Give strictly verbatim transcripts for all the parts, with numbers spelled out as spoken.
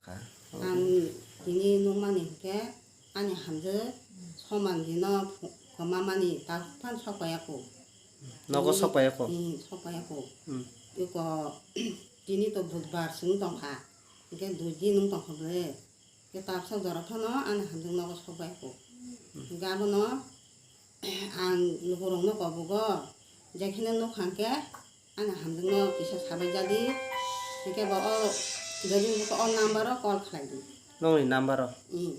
Ang tini nukmani hinkhe ani hamjwk soman dino phu-, kwmamani ta phano sok paiya kho. Nogo Tini, sok paiya kho? Hmm, sok paiya kho. Hmm. Eko, tini to budbar chwng tongkha. Hinkhe dui din wng tongkha ble. Hinkhe ta bwswk jora phano ani hamjwk nogo sok paiya kho. Hmm. Hinkhe abono ang lukurokno kobogo, jekheno nukha hinkhe ani hamjwkno kisa sabai jadi, hinkhe bo o, jadi bo o number o call khlai di. Nokni number o? Hmm.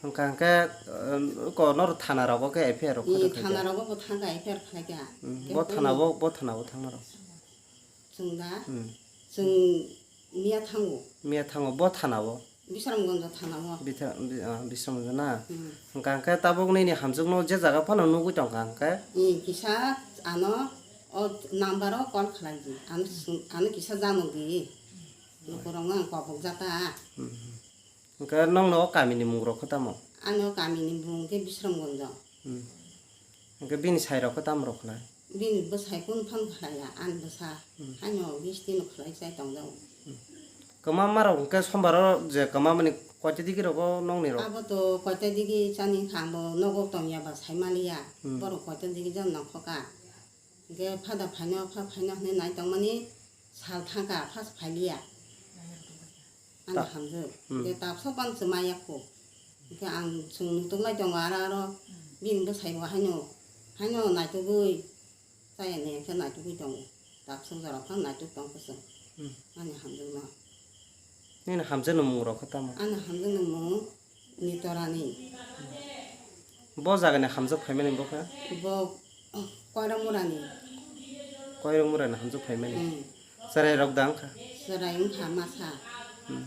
Hwnkha hinkhe, um, ko noro thana rogo khe F I R rok Hmm, khe thana rogo bo thangkha F I R khlai kha. Hmm, Khe bo thana bo, bo thana bo thangna rok. Chwng da? Hmm. Chwng miya thango. Miya thango, bo thana o? Bisramganj thana o. Bitha-, bi-, ah, Bisramganj na? Hmm. Hwnkha hinkhe tabuk nini hamjwkno je jaga phano nugwi tongkha hinkhe? Hmm, kisa ano o number o call khlai di. Ano swng-, ano kisa jano di. Lukurokno ang kobok jata. Hmm. Hwnkhe nokno o kamini mung rok khe tamo? Ano kamini mung khe Bisramganj. Hmm. Hwnkhe bini sai rok khe tamo rok khlai? Bini bwsai kunu phano khlaiya, ani bwsa Hmm. haino bisti no khlai chai tongjago. Hmm. Kwma ma rok hwnkhe sombar o je kwma mani koita digi rogo nokni rok? Abo to koita digi chani kha, bo nogo tongya ba sai maliya. Hmm. Borok koita digi jon nangkhoka. Hwnkhe phada phaino, pha phaino hwnwi nai tongmani sal thangkha, phas phailiya. Ani Ta-, hamjwk. Hmm. Hwnkhe tabsok bang chwmai yakho. Hwnkhe ang chwng nutuk lai tongo aro aro bini bwsai bo haino, haino naitugwi chaya ni hwnkhe naitugwi tongo. Tabsok jora phano naituk tongkha chwng. Hmm. Ani hamjwkno. Nini hamjakni mung rok khe tamo? Ani hamjakni mung Nitorani. Bo jagani hamjak phaimani bo khe? Bo Koirokmurani. Koirokmurani hamjak phaimani? Hmm. Chwrai rok da wngkha? Chwrai wngkha masa. Hmm.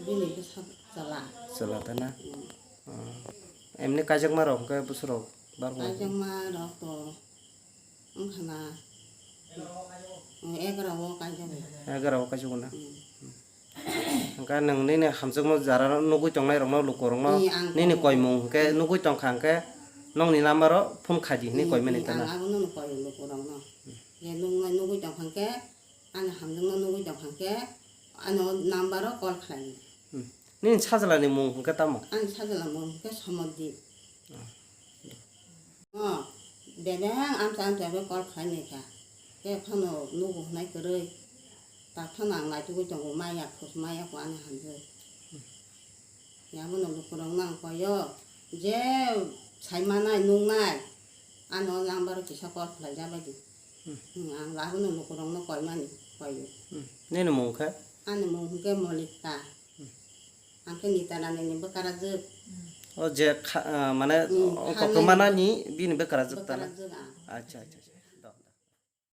Bini bwsa chwla. Chwla ta na? Hmm. Hmm. Emni kaijakma rok hwnkhe bwswk rok? Barbo. Kaijakma rok to wngkha na, mm, egaroh o kaijago. Egaroh o kaijago na? Mm. Hwnkhe nwng nini hamjakma jara nugwi tongnai rokno, luku rokno, Ee, ang nini tongo. Koimung hwnkhe nugwi tongkha hwnkhe nokni number o phone khaidi hwnwi Ee, koimani ee, ta na? Ang abono no koi luku rokno. Je nuknai nugwi tongkha hwnkhe, ani hamjakma nugwi tongkha hwnkhe, ani o number o call khlai. Hmm. Nini sajla ni mung hwnkhe tamo? Ani sajla mung hwnkhe Somodip. Ah. Oh, bebeng amcha amcha khe call khlai nai kha. Khe phano nugo hwnai kwrwi. Ta phano ang naitugwi tongo, maya khus maya kho ani hamjwk. Yabono lukurok nang koyo. Je sai manai nungnai. Ano number kisa call khlai jabai di. Hmm. Hmm, ang labuno lukurokno koimani koyo. Hmm. Nini mung khe? Ani mung hwnkhe Molika. Hmm. Ang khe Nitarani ni bwkarajwk. O je kha-, ah, mane Hmm, o kha koktwma nai. Nani bini bwkarajwk ta na? Bwkarajwk ang. Acha, acha, acha.